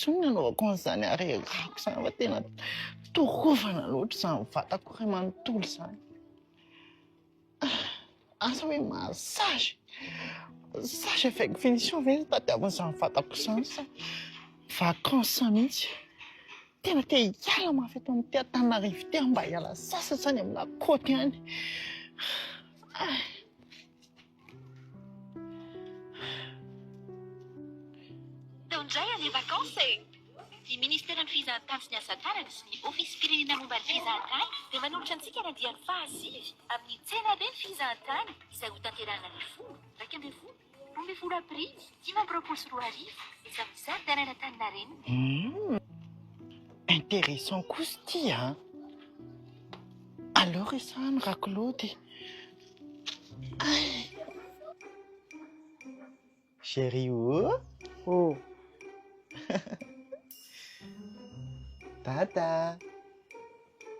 intsony ny hanaovako an'izany harerahako izany fa tena torovana loatra izany vatako iray manontolo izany. Asa hoe massage, massage avec finition ve no tadiavin'izany vatako izany sa vacances mihitsy. Tena te hiala mafy eto amin'ity Antananarivo ity aho mba hiala sasatra any amin'ny la côte any. Tao indray any vacances e! Ny Ministeran'ny Fizahantany sy ny Asa Tanana sy ny Ofisim-pirenena momba ny Fizahantany dia manolotra antsika ny andiany fahasivy amin'ny Tsenaben'ny Fizahantany izay hotanterahina ny folo, 11, 12 aprily 2025 etsy amin'ny Zaridainan'Antaninarenina. Humm! Intéressant kosa ity an! Aleo resahana Raklody e! Chérie oh. Oh. Dada.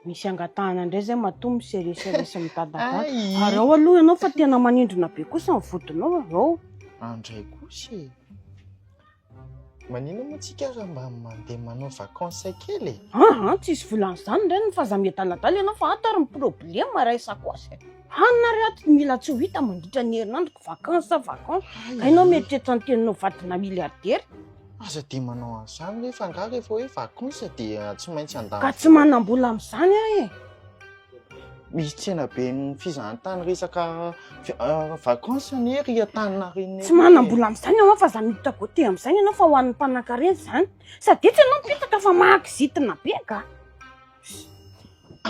Misy angatahana indray zay matoa mi-serresserre sy midadadada. Ary ao aloha ianao fa tena manindrona be kosa ny vodinao avy ao. Andray kosa e. Maninona moa tsika raha mba mandeha manao vacances kely e? Aa, tsisy vola an'izany indray ny fa aza miadaladala ianao fa ato ary ny problema ray sakaosy e. Hanina ary ato mila tsy ho hita mandritra ny herinandro ko vacances vacances. Ka ianao mieritreritra ny teninao vadina milliardaire. Aza dia manao an'izany re fa angaha rehefa hoe vacances dia tsy maintsy handany Ka tsy manam-bola amin'izany aho e. Misy tsenaben'ny fizahantany resaka vacances anie ry Antaninarenina Tsy manam-bola amin'izany ianao fa aza miditra goûter amin'izany ianao fa ho an'ny mpanankarena izany. Sady etsy ianao mipetaka fa mahakizitina be ka.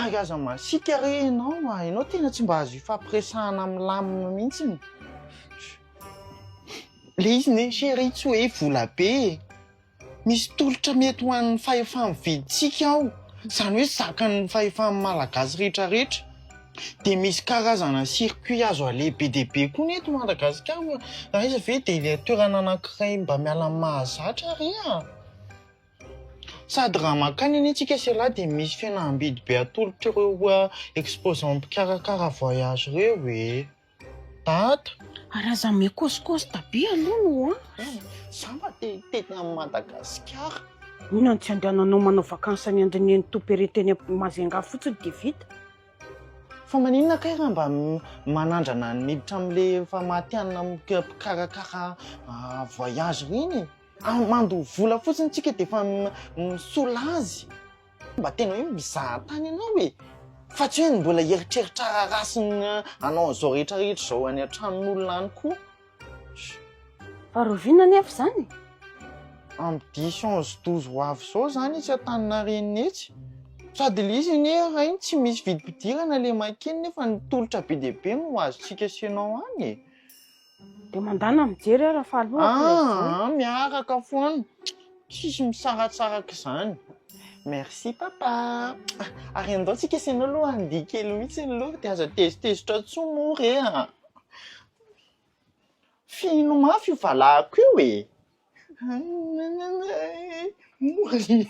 Ary aza masiaka re ianao a, ianao tena tsy mba azo ifampiresahana milamina mihitsiny. Le izy ne chérie tsy hoe vola be e. Misy tolotra mety ho an'ny fahefa-mividintsika ao, izany hoe zakan'ny fahefan'ny Malagasy rehetra rehetra. Dia misy karazana circuit azo aleha be dia be koa ny eto Madagasikara fa aiza ve dia ilay toerana anankiray mba miala amin'ny mahazatra re a! Sady raha mankany anie tsika sy ialahy dia misy fihenam-bidy be atolotr'ireo exposants mpikarakara voyage ireo e! Dada. Ary aza mekôsikôsy be aloha no an! Za mba te hitety an'i Madagasikara. Inona no tsy andehananao manao vacances any Andininy Toupere teny Majunga fotsiny dia vita. Fa maninona kay raha mba manandrana ny miditra amin'le efa matihanina mpikarakara voyage ireny e? Mandoa vola fotsiny tsika dia efa mi-soulager. Mba tena hoe mizaha tany ianao e! Fa tsy hoe ny mbola hieritreritra raharaha sy ny hanao an'izao rehetra rehetra izao any an-tranon'olona any koa. Fa rahoviana anefa izany? Amin'ny dix, onze, douze ho avy izao izany etsy Antaninarenina etsy. Sady ilay izy anie rainy tsy misy vidim-pidirana ilay makeny nefa ny tolotra be dia be no ho azontsika sy ianao any e! Dia mandana mijery aho raha fa aloha ilay vola. Ah, miaraka foana. Tsisy misaratsaraka izany. Merci papa. Ary andao tsika sy ianao aloha handihy kely mihitsy aloha dia aza tezitezitra intsony moa re a. Fihino mafy io valahako io e. Moa re.